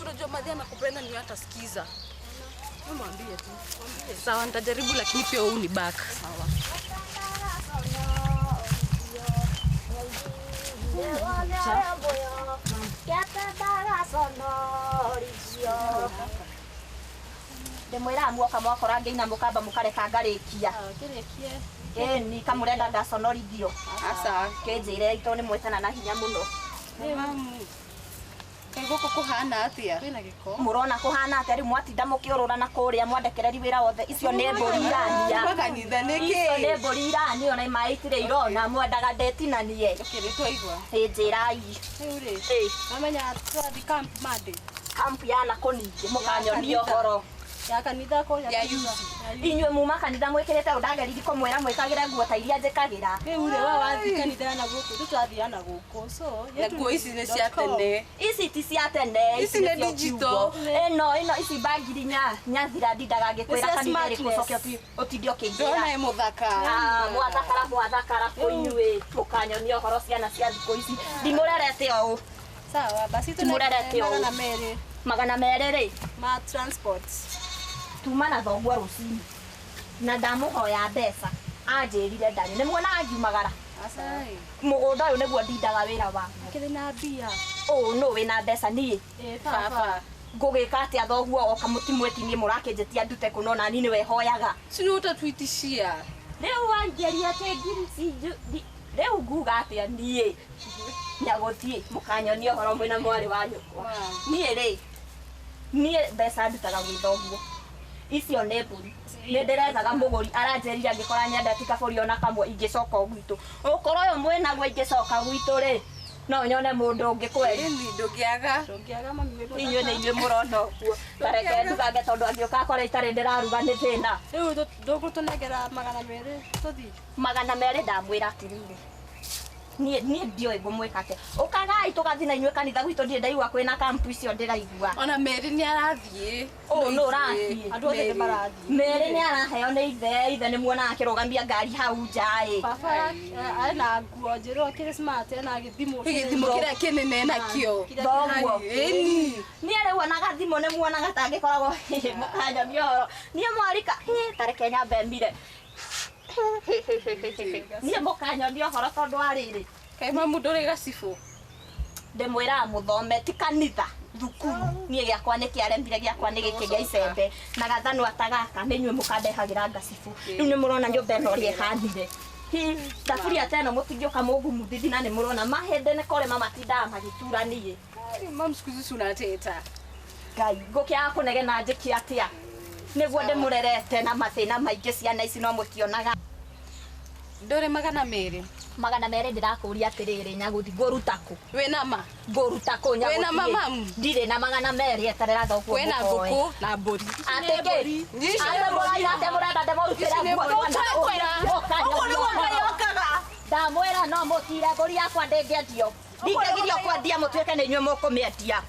Unajua madhi anakupenda ni hata sikiza. Mwambie tu. Sawa, nitajaribu lakini pia wewe ni back. Sawa. Ndimwira muoka mwakora ngĩina mũkamba mũkareka ngarĩkia. Ĩni kamũrenda ndaconorithio. Aca. Kĩnjĩre itũ nĩ mwetana na hinya mũno. Kaĩ gũkũ kũhana atĩa? Kwĩna gĩko. Mũrona kũhana atĩa rĩu mwatinda mũkĩũrũra na kũrĩa mwandekereri wĩra wothe. Icio nĩ mbũri irania. Kwa kanitha nĩkĩ? Icio nĩ mbũri irania ona maĩ itirĩ irona mwendaga ndetinanie. Okay, nĩtwaigua. Ĩ njĩrai. Rĩu rĩ. Ĩ. Mamenya twathi camp Monday. Camp ya nakũ ningĩ mũkanyonia ũhoro. Ya kanitha kũrĩa Ya kanitha. youth. Inyuĩ muma kanitha mwĩkĩrĩte ũndageririe kũmwĩra mwĩkagĩre nguo ta iria njĩkagĩra. Rĩu rĩ wa wathiĩ kanitha ya na gũkũ tũtrathiĩ na gũkũ. So Na nguo ici nĩ cia tene. Ici ti cia tene. Ici nĩ digital. Ĩno ici bangiri nyathira ndindaga ngĩkwĩra Nĩ cia kanitha ĩrĩkũ smartness. ũcoke ũtinde ũkĩnjĩra. Ndona ĩ mũthaka. Mwathakara mwathakara kũ inyuĩ mũkanyonia ũhoro ciana cia thikũ ici. Ndimũrerete ũũ. Sawa, basi Timũrerete ũũ. 200. 200 rĩ. Ma transport. Tuma na thoguo rũcinĩ na ndamũhoya mbeca anjĩrire ndarĩ nĩ muonaga ngiumagara mũgũnda ũyũ nĩguo ndindaga wĩra waguo. Akĩrĩ na mbia. Ũũ nũ wĩna mbeca niĩ? Ĩ baba. Ngũgĩka atĩa thoguo oka mũtimwĩtinie mũrakĩnjĩtia ndute kũno na niĩ nĩwe hoyaga. Si nĩ ũtatwitishia. Rĩu wanjĩria atĩ ngiri rĩu nguga atĩa niĩ nyagũthiĩ mũkanyonia ũhoro mwĩna mwarĩ wa nyũkwa. Niĩ rĩ niĩ mbeca ndutaga gwĩ thoguo. Icio nĩ mbũri. Nĩ ndĩrethaga mũgũri aranjĩrire angĩkora nyendete kabũri ona kamwe ingĩcoka o gwitũ. Ũkorwo ũyũ mwĩnaguo ingĩcoka gwitũ rĩ no nyone mũndũ ũngĩ kweri. Ĩni ndũngĩaga. Ndũngĩaga mami wĩ mũthaka. Inyuĩ nĩ inyuĩ mũrona ũguo. Ta reke ndugange tondũ angĩũka akore itarĩ ndĩraruga nĩ thĩna. Rĩu ndũgũtũnengera 200 tũthiĩ. 200 ndamwĩra atĩrĩrĩ. Niĩ ndiũĩ ngũmwĩka atĩa. Ũkagai tũgathiĩ na inyuĩ kanitha gwitũ ndirĩ ndaigua kwĩna kampu icio ndĩraigua. Ona Mary nĩ arathiĩ. Ũũ nũ ũrathiĩ? Andũ othe nĩ marathiĩ. Mary nĩ araheo nĩ ithe, ithe nĩ muonaga akĩrũgamia ngari hau nja ĩ. Baba ena nguo njerũ akĩrĩ smart ena gĩthimo. Gĩthimo kĩrĩa kĩnene nakĩo. Thoguo. Ĩni. Niĩ rĩu ona gathimũ nĩ muonaga ta angĩkoragwo mũkanyonia ũhoro. Niĩ mwarika ta reke nyambe mire. Niĩ mũkanyonia ũhoro tondũ wa rĩrĩ. Kaĩ mamu ndũrĩ gacibũ? Ndĩmwĩraga mũthome ti kanitha thukuru. Niĩ gĩakwa nĩ kĩaremire gĩakwa nĩ gĩkĩ gĩa icembe na gathanwa ta gaka nĩ inyuĩ mũkandehagĩra ngacibũ. Rĩu nĩ mũrona nyũmba ĩno ũrĩa ĩhanire. Hi thaburia ta ĩno mũtingĩũka mũngumuthithia na nĩ mũrona mahĩndĩ nĩ kũrĩma matindaga magĩtura niĩ. Mamu siku hizi unateta. Ngai ngũkĩaga kũnegena njĩke atĩa? Nĩguo ndĩmũrerete na mathĩna maingĩ ciana ici no mũtionaga. Ndũrĩ 200. 200 ndĩrakũria atĩrĩrĩ nyagũthi ngũruta kũ? Wĩna ma? Ngũruta kũ nyagũthi? Wĩna ma mamu? Ndirĩ na 200 eterera thoguo. Kwĩna ngũkũ na mbũri. Atĩ kĩ? Atĩ mũraira atĩ mũrenda ndĩmũrutĩre nguo. Ũguo nĩguo Ngai okaga. Ndamwĩra no mũtire mbũri yakwa ndĩngĩendio. Ndingĩgirio kwendia mũtuĩke nĩ inyuĩ mũkũmĩendia.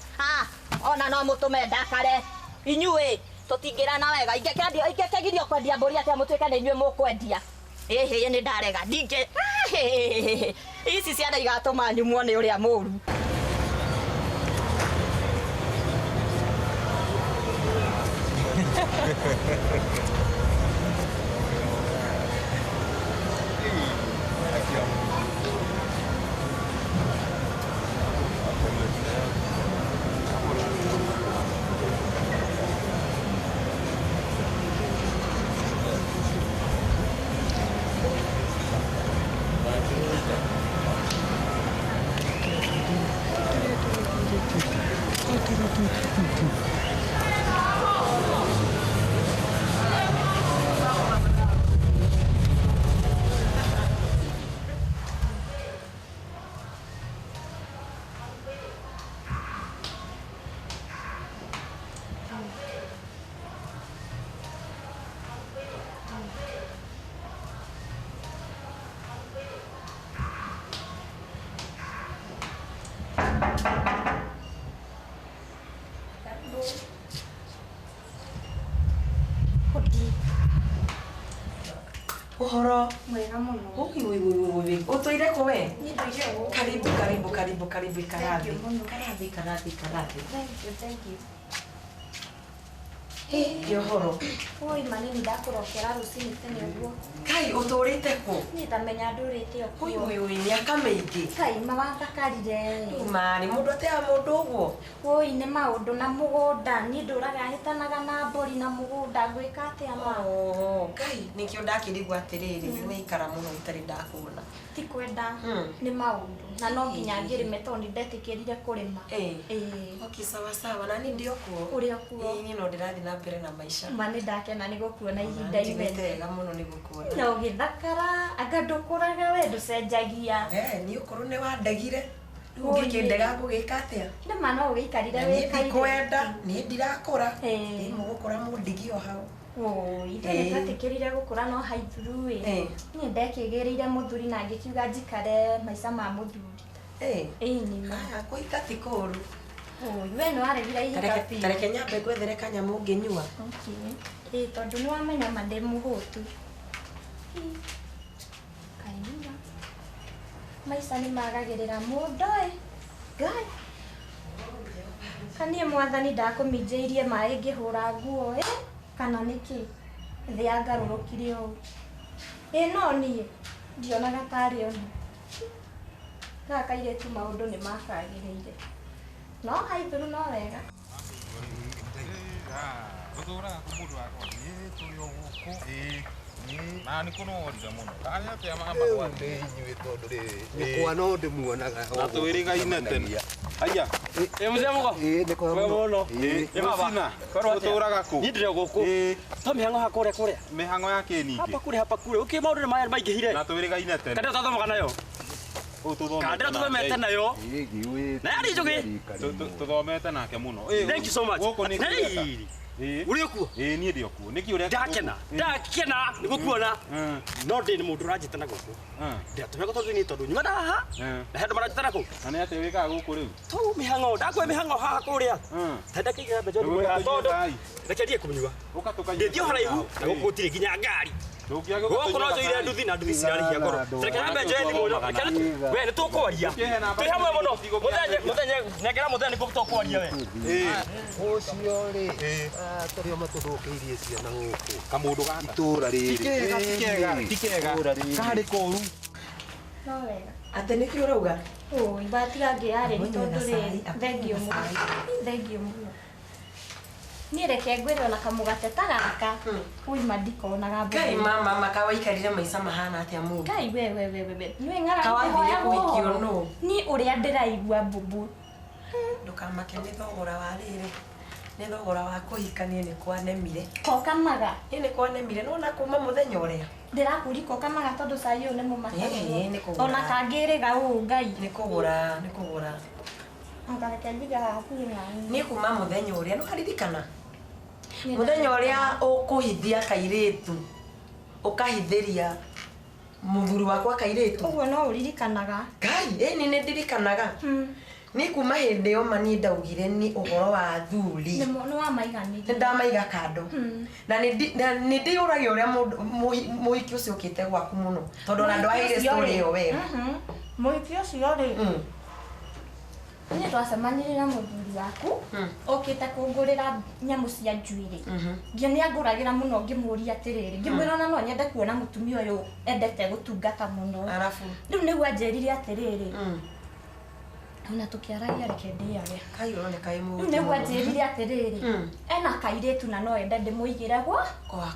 Ona no mũtũme ndakare. Inyuĩ tũtingĩrana wega. Ingĩkĩgirio kwendia mbũri atĩa mũtuĩke nĩ inyuĩ mũkwendia. Ĩhĩ nĩ ndarega. Ndingĩ. Ici ciana igatũma nyumwo nĩ ũrĩa mũru. Uhoro mwega muno. Ui ui ui ui. Utoire ko we? Ni ndoire guku. Karibu karibu karibu karibu karathi. Karathi karathi karathi. Thank you, thank you. Hey, uhoro. Oi manini ndakurokera rucini tene uguo. Kai uturite ku? Ni ndamenya ndurite okuo. Ui ui ui miaka miingi. Kai mawathakarire. Mari mundu atea mundu uguo. Oi ni maundu na mugunda ni nduraga hitanaga na mburi na mugunda ngwika atia ma. Oh, kai nikio ndakirigwa atiriri ni ikara muno itari ndakuona. Ti kwenda ni maundu na no nginya ngirime tondu ni ndetikirire kurima. Eh. Okay, sawa sawa na ni ndio kuo. Uri okuo. Ni no ndirathi na mbere na maisha. Ma ni ndakena ni gukuona ihinda imwe. Wega muno ni gukuona. Na ugithakara anga ndukuraga we nducenjagia. Eh, ni ukuru ni wandegire. Ungikindega ngugika atia? Ni ma no ugiikarire wikaire. Ni ndikwenda, ni ndirakura. Ni mugukura mundigio hau. Oi, ithe nĩtwetĩkĩrire gũkũra no haithuru ĩ. Niĩ ndekĩgĩrĩire mũthuri na ngĩkiuga njikare maica ma mũthuri. Eh. Ĩĩ nĩ ma. Aya kũhika ti kũũru. Oi, we nĩ waregire ihika biũ. Tareke nyambe ngwethere kanyamũ ngĩnyua. Okay. Ĩĩ tondũ nĩ wamenya ma ndĩ mũhũtu. Kainua. Maica nĩ magagĩrĩra mũndũ ĩ. Ngai. Kaniĩ mwathani ndakũminjĩirie maĩ ngĩhũra nguo ĩ. Kana nĩkĩ thĩ yangarũrũkire ũũ. Ĩ no niĩ ndionaga tarĩ ona. Gaka kairĩtu maũndũ nĩ makagĩrĩire. No haithuru no wega. Gũtũraga kũ mũndũ wakwa? Ĩĩ tũrĩ o gũkũ. Ĩĩ. Na nĩ kũnogorire mũno. Karĩ atĩa mama gwa? Nĩ inyuĩ tondũ rĩrĩ nyũkwa no ndĩmuonaga. Na twĩrĩgaine tene. Aya. Ĩ mũzee mũgo. Ĩĩ nĩ kwega mũno. Ĩĩ baba. Ũtũraga kũ? Niĩ ndĩrĩ o gũkũ. To mĩhang'o ha kũrĩa kũrĩa. Mĩhang'o ya kĩ ningĩ? Hapa kũrĩa hapa kũrĩa. Ũkĩ maũndũ nĩ maya maingĩhire. Na twĩrĩgaine tene. Kandĩra twathomaga nayo. Kandĩra tũthomete nayo. Na yarĩ njũgĩ. Tũthomete nake mũno. Thank you so much. Gũkũ nĩ kũrĩa. Uri okuo? Ĩĩ niĩ ndĩ okuo. Nĩkĩ ũreka? Ndakena. Ndakena nĩ gũkuona. No ndĩ nĩ mũndũ ũranjĩta na gũkũ. Ndĩratũmĩra tondũ niĩ tondũ nyuma na haha. Na he andũ maranjĩta na kũu. Na nĩ atĩa wĩkaga gũkũ rĩu? Tu mĩhang'o, ndakũhe mĩhang'o haha kũrĩa. Ta ndakĩigĩra mbeca ndĩ tondũ reke ndiĩ kũmĩnyua. Ũka tũkanyue. Ndĩthiĩ o haraihu na gũkũ gũtirĩ nginya ngari. Gũkũ no njũire nduthi na nduthi cirarĩhia goro. Reke nyambe njoe thimũ ĩno. We nĩ tũkwaria. Twĩ hamwe mũno. Mũthenya mũthenya nengera mũthenya nĩguo tũkwaria we. Ũcio rĩ tũrĩa matũthũkĩirie ciana gũkũ. Kamũndũ gaka. Itũra rĩrĩ. Ti kega, ti kega. Karĩ koru. No wega. Atĩ nĩkĩ ũrauga? Oi, watiga ngĩyarĩria tondũ rĩ thengiũ mũno. Thengiũ mũno. Niĩ reke ngwĩre ona kamũgate ta gaka uima ndikonaga mbere. Ngai mama maka waikarire maica mahana atĩa mũndũ. Ngai we we we we. Nĩ ng'ara Kawathire kũhikio nũ? Niĩ ũrĩa ndĩraigua mbubu. Ndũkamake nĩ thogora wa rĩrĩ. Nĩ thogora wa kũhikania nĩ kwanemire. Kokamaga. Ĩ nĩ kwanemire nona kuma mũthenya ũrĩa. Ndĩrakũri kokamaga tondũ cai ũyũ nĩ mũmata. Ĩ nĩ kũgũra. Ona kangĩrĩga ũũ Ngai. Nĩ kũgũra, nĩ kũgũra. Ngareke njige haha hakuhĩ na niĩ kuma mũthenya ũrĩa nĩũkaririkana mũthenya ũrĩa ũkũhithia kairĩtu ũkahithĩria mũthuri wakwa kairĩtu ũguo no ũririkanaga. Ngai ĩni nĩ ndirikanaga. Nĩ kuma hĩndĩ ĩyo ma niĩ ndaugire nĩ ũhoro wa athuri nĩ wamaiganĩrie. Nĩ ndamaiga kando na nĩ ndĩyũragia ũrĩa mũhiki ũcio ũkĩte gwaku mũno tondũ ona ndwaheire story ĩyo wega. Mũhiki ũcio rĩ niĩ twacemanirie na mũthuri waku okĩte kũngũrĩra nyamũ cia njuĩrĩ. Nginya nĩ angũragĩra mũno ngĩmũria atĩrĩrĩ ngĩmwĩra ona no nyende kuona mũtumia ũyũ endete gũtungata mũno. Arabu rĩu nĩguo anjĩrire atĩrĩrĩ ona tũkĩaragia reke ndĩage. Kai ũroneka wĩ mũũru. Rĩu nĩguo anjĩrire atĩrĩrĩ ena kairĩtu na no ende ndĩmũigĩre gwakwa.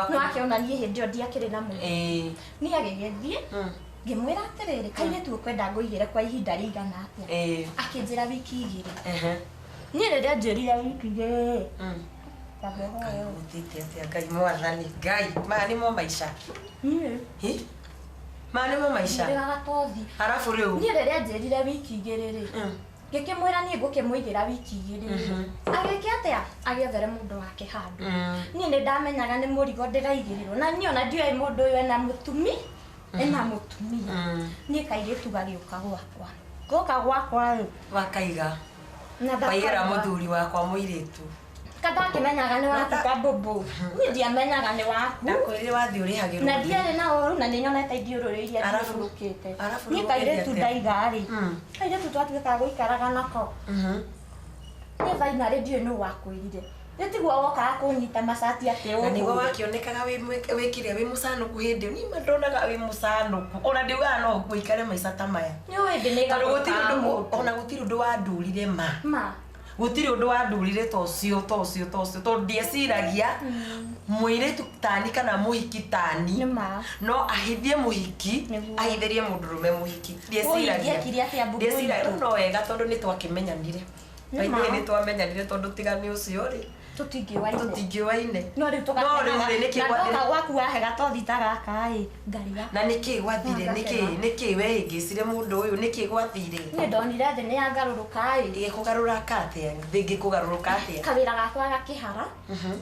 No akĩona niĩ hĩndĩ ĩyo ndiakĩrĩ na mũndũ. Niĩ agĩgĩthiĩ ngĩmwĩra atĩrĩrĩ kairĩtu ũkwenda ngũigĩre kwa ihinda rĩigana atĩa. Akĩnjĩra wiki igĩrĩ. Niĩ rĩrĩa anjĩrire wiki igĩrĩ Ngai ũtĩte atĩa Ngai mwathani Ngai maya nĩmo maica. Niĩ maya nĩmo maica. Ndĩraga tothi. Arabu rĩu niĩ rĩrĩa anjĩrire wiki igĩrĩ rĩ ngĩkĩmwĩra niĩ ngũkĩmũigĩra wiki igĩrĩ rĩ agĩke atĩa agĩethere mũndũ wake handũ. Niĩ nĩ ndamenyaga nĩ mũrigo ndĩraigĩrĩrwo na niĩ ona ndioĩ mũndũ ũyũ ena mũtumi ena mũtumia. Niĩ kairĩtu gagĩũka gwakwa. Goka gwakwa rĩ wakaiga. Waigĩra mũthuri wakwa mũirĩtu. Kadakimenyaga nĩ waku kabũbũ. Niĩ ndiamenyaga nĩ waku. Ndakwĩrire wathiĩ ũrĩhagĩrwo. Na ndiarĩ na ũru na nĩnyonete ithiũrũrĩ iria thiũrũrũkĩte. Niĩ kairĩtu ndaiga rĩ. Kairĩtu twatuĩkaga gũikaraga nako. Niĩ finally ndiũĩ nũ wakwĩrire. Nĩtiguo wokaga kũnyita macati atĩ ũguo. Na nĩguo wakĩonekaga wĩkire wĩ mũcanũku hĩndĩ ĩyo. Niĩ ma ndonaga wĩ mũcanũku. Ona ndiugaga no ũikare maica ta maya. Nĩũĩ ndĩ nĩ ona gũtirĩ ũndũ wandurire ma. Ma. Gũtirĩ ũndũ wandurire ta ũcio ta ũcio ta ũcio tondũ ndieciragia mũirĩtu tani kana mũhiki tani no ahithie mũhiki ahithĩrie mũndũrũme mũhiki. Ndieciragia. Ndieciragia no wega tondũ nĩ twakĩmenyanire. Baithe nĩ twamenyanire tondũ tiga nĩ ũcio rĩ tũtingĩwaine. No rĩu tũgakenaga. Na gwaku wahe gatothi ta gaka ĩ ngarĩra. Na nĩkĩ gwathire nĩkĩ wehĩngĩcire mũndũ ũyũ nĩkĩ gwathire? Niĩ ndonire thĩ nĩ yangarũrũka ĩ. Ĩgĩkũgarũrũka atĩa? Thĩ ĩngĩkũgarũrũka atĩa? Kawĩra gakwa gakĩhara.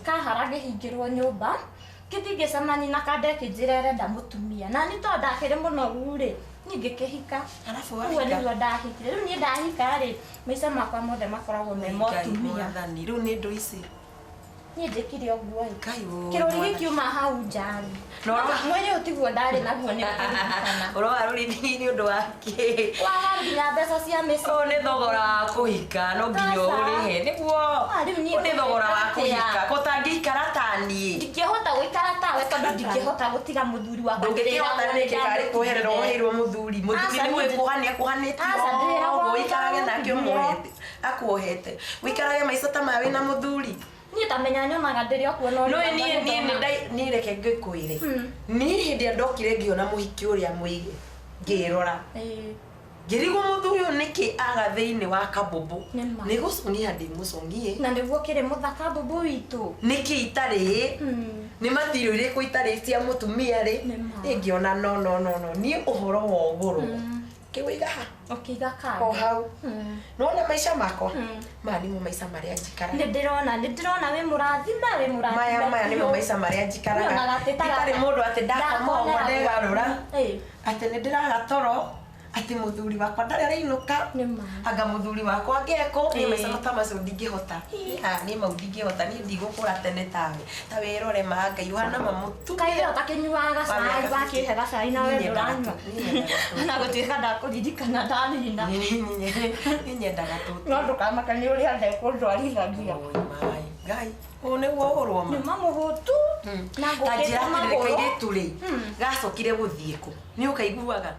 Kahara ngĩhingĩrwo nyũmba. Ngĩthiĩ ngĩcemania na kandeki njĩra ĩrenda mũtumia. Na nĩ tondũ ndakĩrĩ mũnogu rĩ niĩ ngĩkĩhika. Arabu wahika? Ũguo nĩguo ndahikire. Rĩu niĩ ndahika rĩ maica makwa mothe makoragwo me ma ũtumia. Rĩu nĩ ndũ ici. Niĩ njĩkire ũguo ĩ. Kĩrũri gĩkiuma hau nja rĩ. Mwĩrĩ ũyũ tiguo ndarĩ naguo nĩ kũririkana. Ũroa rũrimi nĩ ũndũ wa kĩ? Waga nginya mbeca cia mĩciĩ. Ũyũ nĩ thogora wa kũhika no nginya ũrĩhe nĩguo. Ũyũ nĩ thogora wa kũhika. Ko ũtangĩikara ta niĩ. Ndingĩhota gũikara tawe tondũ ndingĩhota gũtiga mũthuri wakwa. Ndũngĩkĩhota nĩkĩ karĩ kweherera woheirwo mũthuri. Mũthuri nĩ mwĩkuhania kuhanĩtio. Ũikarage nake ũmuohete. Akuohete. Ũikarage maica ta maya wĩna mũthuri. Niĩ tamenya nyonaga ndĩrĩ o kuona ũrĩa niĩ reke ngĩkwĩre. Niĩ hĩndĩ ĩrĩa ndokire ngĩona mũhiki ũrĩa mũige ngĩrora. Ngĩrigwo mũthuri ũyũ nĩkĩ aga thĩinĩ wa kabũbũ. Nĩ gũcũngia ndĩmũcũngie. Na nĩguo kĩrĩ mũthaka mbũmbũ witũ. Nĩkĩ itarĩ? Nĩ matirio irĩkũ itarĩ cia mũtumia rĩ? Niĩ ngĩona no no no no niĩ ũhoro wa ũgũrũ. Kĩwĩiga ha? Ũkĩiga kando. O hau. Nĩwona maica makwa? Maya nĩmo maica marĩa njikaraga. Nĩ ndĩrona wĩ mũrathime wĩ mũrathime. Maya nĩmo maica marĩa njikaraga. Itarĩ mũndũ atĩ ndakoma ũguo ndegarũra. Atĩ nĩ ndĩraga toro. Atĩ mũthuri wakwa ndarĩ arainũka. Anga mũthuri wakwa ngeko. Niĩ maica ta macio ndingĩhota. Niĩ mau ndingĩhota. Niĩ ndigũkũra tene tawe. Ta wĩrore ma Ngai ũhana ma mũtumia. Kaĩ ũtakĩnyuaga gacai wakĩhe gacai na we ndũranyua. Ona gũtuĩka ndakũririkana ndanina. Niĩ nyendaga tũtũ. No ndũkamake nĩ ũrĩa ndekũndwarithagia. Ngai ũũ nĩguo ũrwo ma. Nyuma mũhũtu. Na Ta njĩra ngũkĩte atĩrĩrĩ magũrũ. kairĩtu rĩ gacokire gũthiĩ kũ? Nĩ ũkaiguaga?